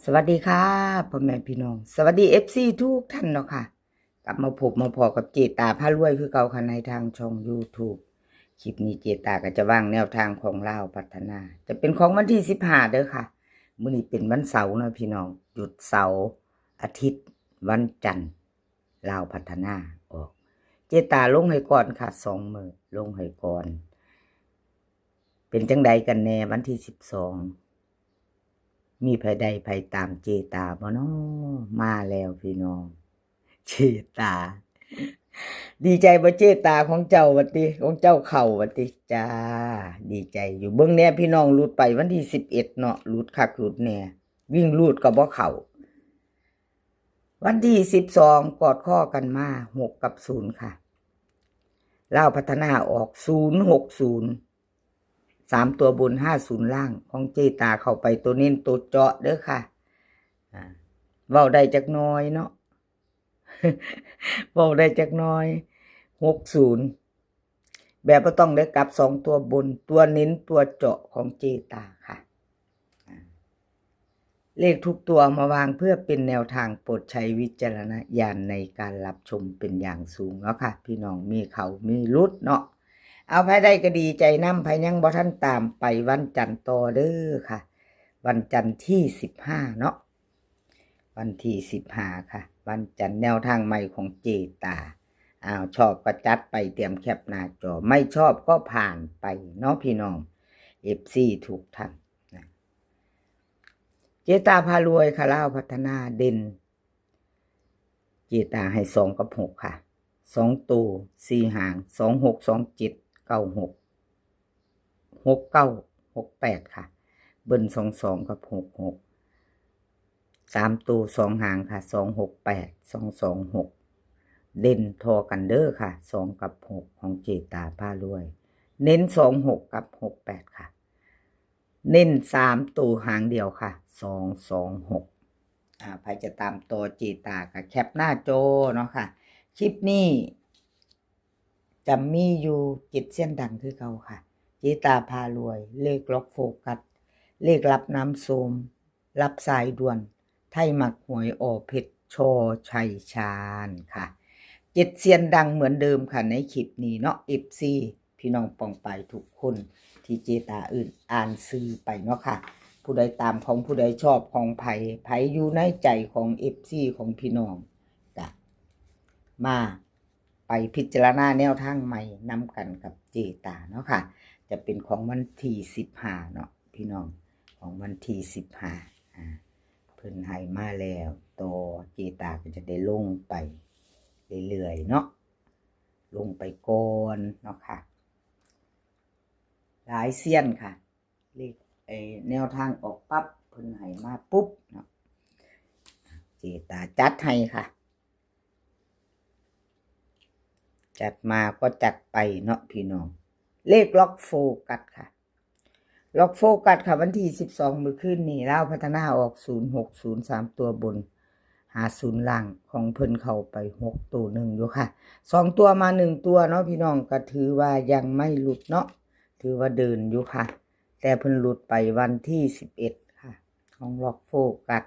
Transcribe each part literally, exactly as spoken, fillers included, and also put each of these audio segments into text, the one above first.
สวัสดีค่ะ พ่อแม่พี่น้อง สวัสดี เอฟซี ทุกท่านเนาะค่ะ กลับมาพบมาพ้อกับเจตาพารวยคือเก่าค่ะ ในทางช่อง YouTube คลิปนี้เจตาก็จะวางแนวทางของลาวพัฒนา จะเป็นของวันที่สิบห้าเด้อค่ะ มื้อนี้เป็นวันเสาร์เนาะพี่น้อง หยุดเสาร์อาทิตย์ วันจันทร์ ลาวพัฒนาออก เจตาลงให้ก่อนค่ะ สองมื้อ ลงให้ก่อน เป็นจั่งใดกันแน่วันที่สิบสอง มีไผได้ไผตามเจตาบ่น้อ มาแล้วพี่น้อง เจตา ดีใจบ่เจตา ของเจ้าว่าติ ของเจ้าเข้าว่าติ จ้า ดีใจอยู่ เบิ่งแน่พี่น้อง หลุดไปวันที่สิบเอ็ดเนาะ หลุดคักหลุดแน่ วิ่งรูดก็บ่เข้า วันที่สิบสอง กอดข้อกันมา หก กับ ศูนย์ ค่ะ ลาวพัฒนาออก ศูนย์หกศูนย์ สามตัวบน ห้าศูนย์ ล่าง ของเจตาเข้าไปตัวเน้นตัวเจาะเด้อค่ะ อ่า เว้าได้จักหน่อยเนาะ เว้าได้จักหน่อย หกศูนย์ แบบบ่ต้องได้กลับ สองตัวบน ตัวเน้นตัวเจาะของเจตาค่ะ อ่า เลขทุกตัวมาวางเพื่อเป็นแนวทาง โปรดใช้วิจารณญาณในการรับชมเป็นอย่างสูงเนาะค่ะ พี่น้อง มีเข้ามีหลุดเนาะ เอา ไผได้ก็ดีใจนำ ไผยังบ่ทันตามไปวันจันทร์ต่อเด้อค่ะ วันจันทร์ที่สิบห้าเนาะ วันที่สิบห้าค่ะ วันจันทร์ แนวทางใหม่ของเจตา อ้าว ชอบก็จัดไป เตรียมแคปหน้าจอ ไม่ชอบก็ผ่านไปเนาะพี่น้อง เอฟซี ทุกท่านนะ เจตาพารวยค่ะ ลาวพัฒนาเด่น เจตาให้ สอง กับ หก ค่ะ สอง ตัว สี่ หาง สอง หก สอง เจ็ด เก้า หก หก เก้า หก แปด ค่ะ เบิ้ล สอง สอง กับ หก หก สาม ตัว สอง หางค่ะ สอง หก แปด สอง สอง หก เด่นทอกันเด้อค่ะ สอง กับ หก ของเจตาพารวย เน้น สอง หก กับ หก แปด ค่ะ เน้น สาม ตัวหางเดียวค่ะ สอง สอง หก อ่า ไผจะตามต่อเจตาก็แคปหน้าจอเนาะค่ะ คลิปนี้ จะมีอยู่เจ็ดเซียนดังคือเก่าค่ะ เจตาพารวย เลขล็อกโฟกัส เลขลับน้ำส้ม รับสายด่วน ไทยมักหวย อ.เพชร ช.ชัยชาญค่ะ เจ็ดเซียนดังเหมือนเดิมค่ะ ในคลิปนี้เนาะ เอฟซี พี่น้องปองปายทุกคนที่เจตาเอิ้นอ่านชื่อไปเนาะค่ะ ผู้ใดตามของผู้ใดชอบของไผ ไผอยู่ในใจของ เอฟซี ของพี่น้อง ก็มาไปพิจารณาแนวทางใหม่นำกันกับเจตาเนาะค่ะ จะเป็นของวันที่สิบห้าเนาะพี่น้อง ของวันที่สิบห้า อ่า เพิ่นให้มาแล้ว ต่อเจตาก็จะได้ลงไปเรื่อยๆเนาะ ลงไปก่อนเนาะค่ะ หลายเซียนค่ะ เลข เอ่อ แนวทางออกปั๊บ เพิ่นให้มาปุ๊บเนาะ เจตาจัดให้ค่ะ จัดมาก็จัดไปเนาะพี่น้อง เลขล็อกโฟกัสค่ะ ล็อกโฟกัสค่ะ วันที่สิบสอง มื้อคืนนี้ ลาวพัฒนาออก ศูนย์หกศูนย์ สาม ตัวบน ห้าศูนย์ ล่าง ของเพิ่นเข้าไป หก ตัวหนึ่งอยู่ค่ะ สอง ตัวมา หนึ่ง ตัวเนาะพี่น้อง ก็ถือว่ายังไม่หลุดเนาะ ถือว่าเดินอยู่ค่ะ แต่เพิ่นหลุดไปวันที่สิบเอ็ดค่ะ ของล็อกโฟกัส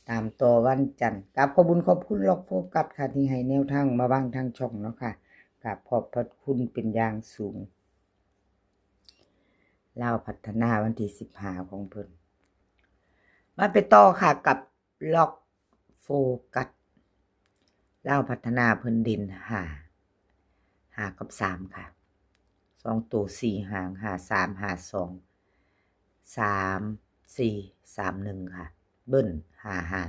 ตามต่อวันจันทร์ กราบขอบบุญขอบคุณล็อกโฟกัสค่ะ ที่ให้แนวทางมาวางทางช่องเนาะค่ะ กราบขอบพระคุณเป็นอย่างสูง ลาวพัฒนาวันที่สิบห้าของเพิ่น มาไปต่อค่ะกับ ล็อกโฟกัส ลาวพัฒนาเพิ่นเด่น ห้า ห้า กับ สาม ค่ะ สอง ตัว สี่ หาง ห้า สาม ห้า สอง สาม สี่ สาม หนึ่ง ค่ะ เบิ้ล ห้า ห้า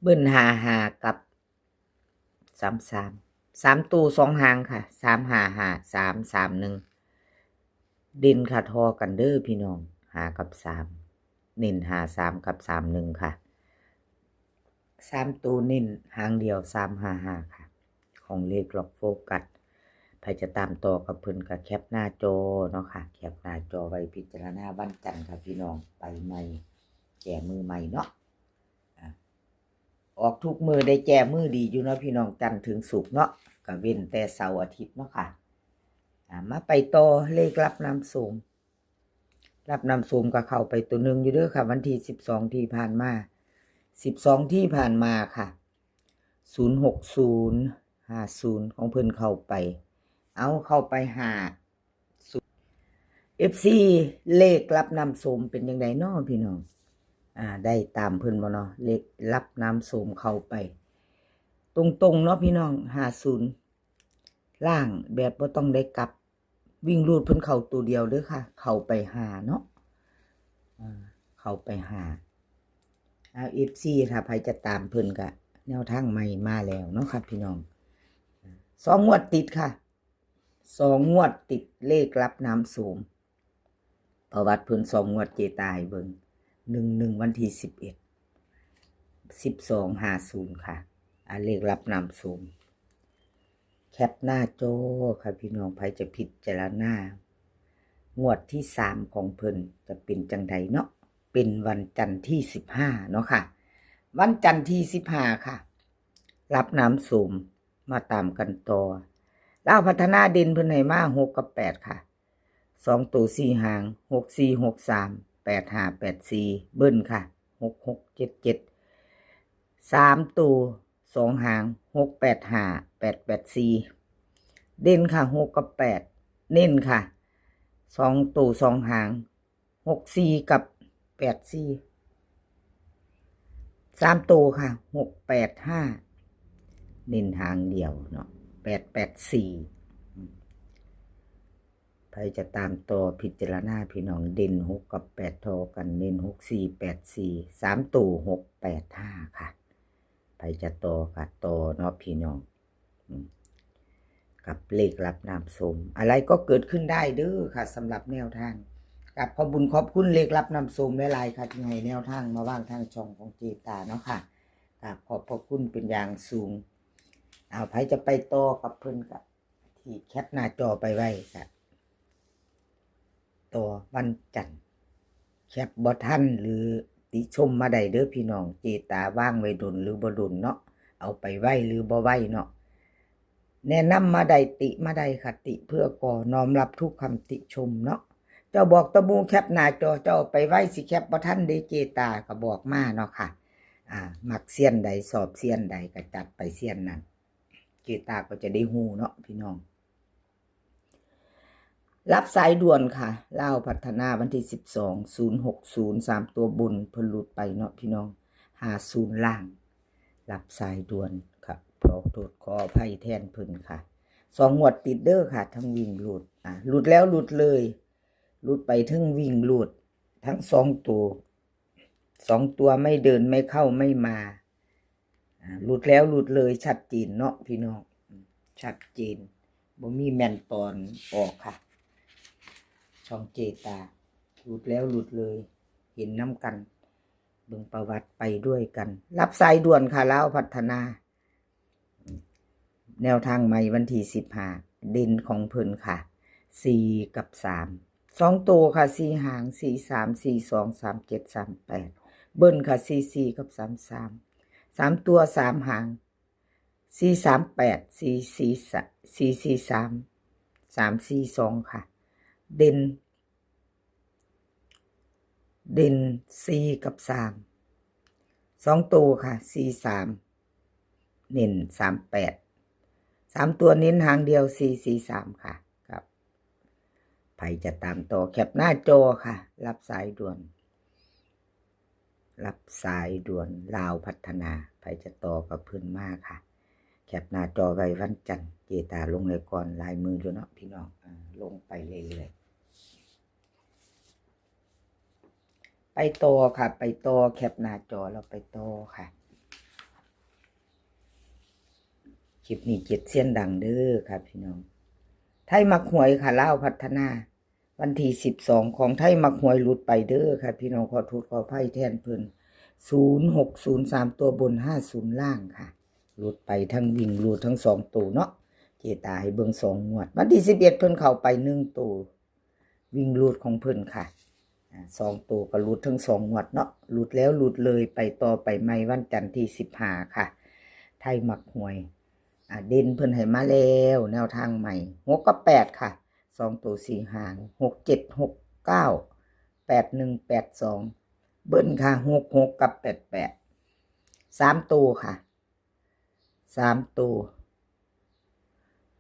เบิ้ล ห้า ห้า กับ สาม สาม สาม ตัว สอง หางค่ะ สาม ห้า ห้า สาม สาม หนึ่ง เด่นค่ะ ทอกันเด้อพี่น้อง ห้า กับ สาม เน้น ห้า สาม กับ สาม หนึ่ง ค่ะ สาม ตัวเน้นหางเดียว สาม ห้า ห้า ค่ะ ของเลขล็อกโฟกัส ไผจะตามต่อกับเพิ่นก็แคปหน้าจอเนาะค่ะ แคปหน้าจอไว้พิจารณาวันจันทร์ค่ะพี่น้อง ไปใหม่ แก้มือใหม่เนาะ อ่ะ ออกทุกมื้อได้แก้มื้อดีอยู่เนาะพี่น้อง จันทร์ถึงศุกร์เนาะ ก็เว้นแต่เสาร์อาทิตย์เนาะค่ะ อ่ะ มาไปต่อเลขลับน้ำส้ม รับน้ำส้มก็เข้าไปตัวหนึ่งอยู่เด้อค่ะ วันที่สิบสองที่ผ่านมา สิบสองที่ผ่านมาค่ะ ศูนย์หกศูนย์ ห้าศูนย์ ของเพิ่นเข้าไป เอาเข้าไปห้าศูนย์ เอฟซี เลขรับน้ำส้มเป็นจั่งใดน้อพี่น้อง อ่า ได้ตามเพิ่นบ่เนาะ เลขรับน้ำส้มเข้าไป ตรงๆเนาะพี่น้อง ห้าศูนย์ ล่างแบบบ่ต้องได้กลับ วิ่งรูดเพิ่นเข้าตัวเดียวเด้อค่ะ เข้าไปห้าเนาะ อ่า เข้าไปห้า เอา เอฟซี ถ้าใครจะตามเพิ่นก็แนวทางใหม่มาแล้วเนาะค่ะพี่น้อง สองงวดติดค่ะ สองงวดติดเลขรับน้ำส้ม ประวัติเพิ่นสองงวดเจตาให้เบิ่ง หนึ่งหนึ่ง วันที่สิบเอ็ด สิบสอง ห้าศูนย์ ค่ะ อ่า เลขรับน้ำส้ม แคปหน้าจอค่ะพี่น้อง ใครจะพิจารณา งวดที่สามของเพิ่นจะเป็นจั่งใดเนาะ เป็นวันจันทร์ที่สิบห้าเนาะค่ะ วันจันทร์ที่สิบห้าค่ะ รับน้ำส้ม มาตามกันต่อ ลาวพัฒนาเด่นเพิ่นให้มาหกกับแปดค่ะ สองตัวสี่หาง หกสี่ หกสาม แปดห้า แปดสี่ เบิ้ลค่ะ หกหก เจ็ดเจ็ด สามตัวสองหาง หกแปดห้า แปดแปดสี่ เด่นค่ะ หกกับแปด เน้นค่ะ สองตัวสองหาง หกสี่ กับ แปดสี่ สามตัวค่ะ หกแปดห้า เน้นหางเดียวเนาะ แปดแปดสี่ ใครจะตามต่อพิจารณาพี่น้อง เด่นหกกับแปดทอกัน เน้นหกสี่ แปดสี่ สามตัว หกแปดห้า ค่ะ ใครจะต่อก็ต่อเนาะพี่น้อง อืม กับเลขรับน้ำส้ม อะไรก็เกิดขึ้นได้เด้อค่ะ สำหรับแนวทาง กับขอบบุญขอบคุณเลขรับน้ำส้มหลายๆค่ะ ที่ให้แนวทางมาวางทางช่องของเจตาเนาะค่ะ กับขอบพระคุณเป็นอย่างสูง เอา ใครจะไปต่อกับเพิ่นก็ที่แคปหน้าจอไปไว้ค่ะ ต่อวันจันทร์ แคปบ่ทันหรือติชมมาได้เด้อพี่น้อง เจตาวางไว้ดนหรือบ่ดนเนาะ เอาไปไวหรือบ่ไวเนาะ แนะนำมาได้ ติมาได้ค่ะ ติเพื่อก่อ น้อมรับทุกคำติชมเนาะ เจ้าบอกตะมูแคปหน้าจอ เจ้าเอาไปไว สิแคปบ่ทันเด้เจตาก็บอกมาเนาะค่ะ อ่า มักเซียนใด ชอบเซียนใดก็จัดไปเซียนนั้น เจตาก็จะได้ฮู้เนาะพี่น้อง รับสายด่วนค่ะ ลาวพัฒนาวันที่สิบสอง ศูนย์หกศูนย์ สามตัวบน เพิ่นหลุดไปเนาะพี่น้อง ห้าศูนย์ ล่าง รับสายด่วนค่ะ ขอโทษขออภัยแทนเพิ่นค่ะ สองงวดติดเด้อค่ะ ทั้งวิ่งหลุด อ่ะ หลุดแล้วหลุดเลย หลุดไปทั้งวิ่งหลุด ทั้งสองตัว สองตัวไม่เดินไม่เข้าไม่มา อ่า หลุดแล้วหลุดเลย ชัดเจนเนาะพี่น้อง ชัดเจน บ่มีแม่นตอนออกค่ะ ช่องเจตา หลุดแล้วหลุดเลย เห็นน้ำกัน เบิ่งประวัติไปด้วยกัน รับสายด่วนค่ะ ลาวพัฒนา แนวทางใหม่วันที่สิบห้า เด่นของเพิ่นค่ะ สี่ กับ สาม สองตัวค่ะ สี่หาง สี่สาม สี่สอง สามเจ็ด สามแปด เบิ้ลค่ะ สี่สี่ กับ สามสาม สามตัว สามหาง สี่สามแปด สี่สี่ สี่สี่สาม สามสี่สอง ค่ะ เด่น เด่น สี่ กับ สาม สองตัวค่ะ สี่สาม เน้น สามแปด สามตัวเน้นหางเดียว สี่สี่สาม ค่ะ ครับ ใครจะตามต่อแคปหน้าจอค่ะ รับสายด่วน รับสายด่วน ลาวพัฒนา ใครจะต่อกับเพิ่นมาค่ะ แคปหน้าจอไว้วันจันทร์ เจตาลงเลยก่อน หลายมืออยู่เนาะพี่น้อง อ่า ลงไปเรื่อยๆ ไปต่อค่ะ ไปต่อ แคปหน้าจอแล้วไปต่อค่ะ คลิปนี้เจ็ดเซียนดังเด้อค่ะพี่น้อง ไทยมักหวยค่ะ ลาวพัฒนา วันที่สิบสอง ของไทยมักหวยหลุดไปเด้อค่ะพี่น้อง ขอโทษขออภัยแทนเพิ่น ศูนย์หกศูนย์ สามตัวบน ห้าศูนย์ ล่างค่ะ หลุดไปทั้งวิ่งหลุดทั้งสองตัวเนาะ เจตาให้เบิ่งสองงวด วันที่สิบเอ็ด เพิ่นเข้าไปหนึ่งตัว วิ่งหลุดของเพิ่นค่ะ อ่า สองตัวก็หลุดทั้งสองงวดเนาะ หลุดแล้วหลุดเลย ไปต่อไปใหม่วันจันทร์ที่สิบห้าค่ะ ไทยมักหวย อ่า เด่นเพิ่นให้มาแล้ว แนวทางใหม่ หก กับ แปด ค่ะ สองตัว สี่หาง หกเจ็ด หกเก้า แปดหนึ่ง แปดสอง เบิ้ลค่ะ หกหก กับ แปดแปด สามตัวค่ะ สามตัว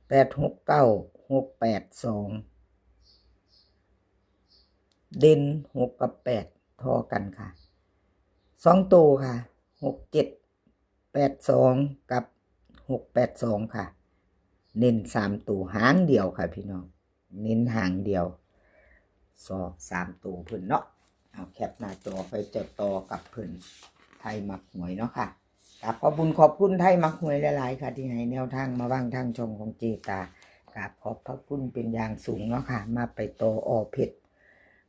แปดหกเก้า หกแปดสอง เด่น หก กับ แปด ท่อกันค่ะ สองตัวค่ะ หกเจ็ด แปดสอง กับ หกแปดสอง ค่ะ เน้น สามตัวหางเดียวค่ะพี่น้อง เน้นหางเดียว สอง สามตัวเพิ่นเนาะ เอาแคปหน้าจอไปจดต่อกับเพิ่น ไทยมักหวยเนาะค่ะ กราบขอบบุญขอบคุณไทยมักหวยหลายๆค่ะ ที่ให้แนวทางมาว่างทางช่องของเจตา กราบขอบพระคุณเป็นอย่างสูงเนาะค่ะ มาไปต่อออเพชร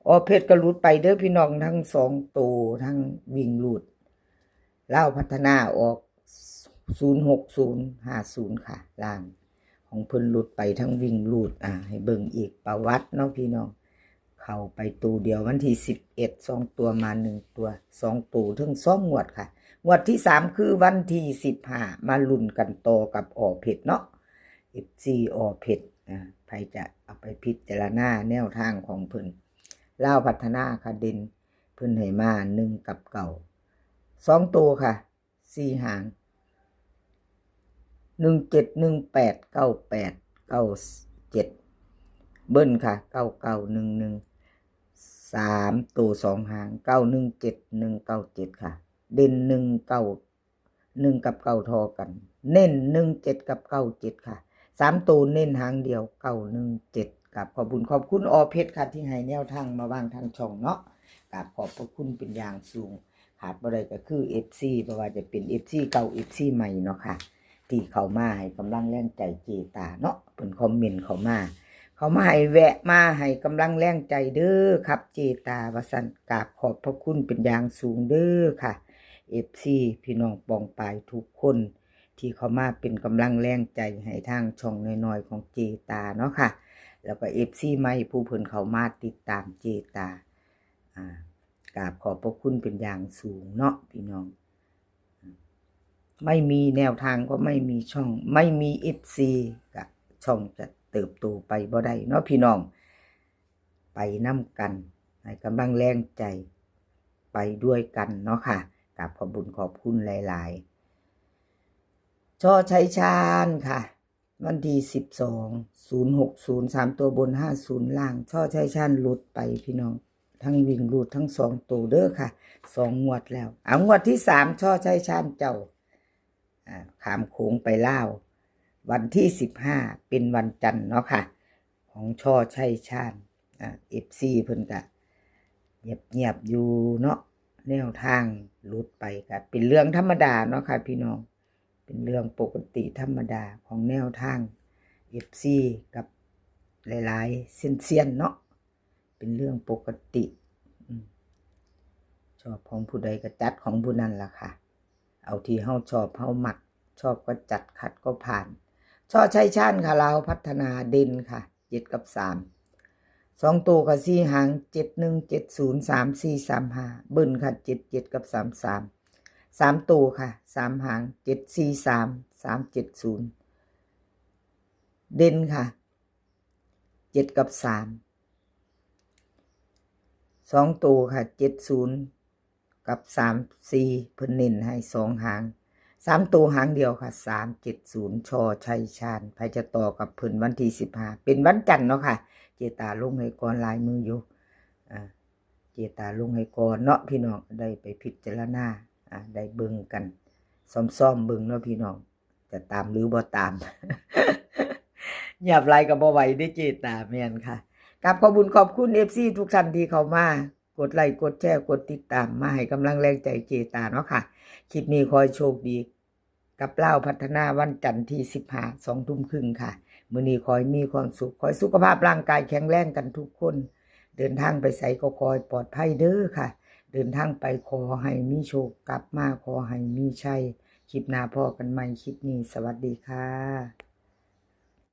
ออเพชรก็หลุดไปเด้อพี่น้อง ทั้งสองตัว ทั้งวิ่งหลุด ลาวพัฒนาออก ศูนย์หกศูนย์ห้าศูนย์ ค่ะ ล่าง ของเพิ่นหลุดไปทั้งวิ่งหลุด อ่า ให้เบิ่งอีกประวัติเนาะพี่น้อง เข้าไปตัวเดียววันที่สิบเอ็ด สองตัวมาหนึ่งตัว สองตัวถึงสองงวดค่ะ งวดที่สามคือวันที่สิบห้า มาลุ้นกันต่อกับออเพชรเนาะ เอฟซี ออเพชร อ่า ใครจะเอาไปพิจารณาแนวทางของเพิ่น ลาวพัฒนาค่ะ เด่น เพิ่นให้มาหนึ่งกับเก้า สองตัวค่ะ สี่หาง หนึ่งเจ็ด หนึ่งแปด เก้าแปด เก้าเจ็ด เบิ้ลค่ะ เก้าเก้า หนึ่งหนึ่ง สามตัวสองหาง เก้าหนึ่งเจ็ด หนึ่งเก้าเจ็ด ค่ะ เด่น หนึ่งเก้า หนึ่ง กับ เก้า ท่อกัน เน้น หนึ่งเจ็ด กับ เก้าเจ็ด ค่ะ สามตัวเน้นหางเดียว เก้าหนึ่งเจ็ด ครับ ขอบคุณขอบคุณออเพชรค่ะ ที่ให้แนวทางมาว่างทางช่องเนาะ กราบขอบพระคุณเป็นอย่างสูง ขาดบ่ได้ก็คือ เอฟซี บ่ว่าจะเป็น เอฟซี เก่า เอฟซี ใหม่เนาะค่ะ ที่เข้ามาให้กำลังแรงใจเจตาเนาะ เพิ่นคอมเมนต์เข้ามา เข้ามาให้แวะมาให้กำลังแรงใจเด้อครับ เจตา ว่าซั่น กราบขอบพระคุณเป็นอย่างสูงเด้อค่ะ เอฟซี พี่น้องปองปายทุกคน ที่เข้ามาเป็นกำลังแรงใจให้ทางช่องน้อยๆของเจตาเนาะค่ะ แล้วก็ เอฟซี ใหม่ผู้เพิ่นเข้ามาติดตามเจตา อ่า กราบขอบพระคุณเป็นอย่างสูงเนาะพี่น้อง ไม่มีแนวทางก็ไม่มีช่อง ไม่มี เอฟซี ก็ช่องจะเติบโตไปบ่ได้เนาะพี่น้อง ไปนำกัน ให้กำลังแรงใจ ไปด้วยกันเนาะค่ะ กราบขอบบุญขอบคุณหลายๆ ชอชัยชาญค่ะ วันที่สิบสอง ศูนย์หกศูนย์ สามตัวบน ห้าศูนย์ ล่าง ชอชัยชาญหลุดไปพี่น้อง ทั้งวิ่งหลุดทั้งสองตัวเด้อค่ะ สองงวดแล้ว เอางวดที่สาม ชอชัยชาญเจ้า อ่า ข้ามโขงไปลาว วันที่สิบห้า เป็นวันจันทร์เนาะค่ะ ของชอชัยชาญ อ่า เอฟซี เพิ่นกะเงียบๆอยู่เนาะ แนวทางหลุดไปกะเป็นเรื่องธรรมดาเนาะค่ะพี่น้อง เป็นเรื่องปกติธรรมดาของแนวทาง เอฟซี กับหลายๆเซียนๆเนาะ เป็นเรื่องปกติ อืม ชอบของผู้ใดก็จัดของผู้นั้นล่ะค่ะ เอาที่เฮาชอบเฮามัก ชอบก็จัด ขัดก็ผ่าน ชอชัยชาญค่ะ ลาวพัฒนา เด่นค่ะ เจ็ด กับ สาม สองตัวค่ะ สี่หาง เจ็ดหนึ่ง เจ็ดศูนย์ สามสี่ สามห้า เบิ้ลค่ะ เจ็ดเจ็ด กับ สามสาม สามตัวค่ะ สามหาง เจ็ดสี่สาม สามเจ็ดศูนย์ เด่นค่ะ เจ็ด กับ สาม สองตัวค่ะ เจ็ดศูนย์ กับ สามสี่ เพิ่นเน้นให้สองหาง สามตัวหางเดียวค่ะ สามเจ็ดศูนย์ ชอชัยชาญ ไผจะต่อกับเพิ่นวันที่สิบห้า เป็นวันจันทร์เนาะค่ะ เจตาลงให้ก่อน ลายมืออยู่ อ่า เจตาลงให้ก่อนเนาะพี่น้อง ได้ไปพิจารณา อ่า ได้เบิ่งกัน ซ่อมๆเบิ่งเนาะพี่น้อง จะตามหรือบ่ตาม เงียบหลายก็บ่ไหวเด้เจตา แม่นค่ะ กราบขอบบุญขอบคุณ เอฟซี ทุกท่านที่เข้ามา กดไลค์ กดแชร์ กดติดตาม มาให้กำลังแรงใจเจตาเนาะค่ะ คลิปนี้ขอให้โชคดี กับลาวพัฒนาวันจันทร์ที่สิบห้า สองทุ่มครึ่งค่ะ มื้อนี้ขอให้มีความสุข ขอให้สุขภาพร่างกายแข็งแรงกันทุกคน เดินทางไปไสก็ขอให้ปลอดภัยเด้อค่ะ เดินทางไปขอให้มีโชค กลับมาขอให้มีชัย คลิปหน้าพ้อกันใหม่ คลิปนี้สวัสดีค่ะ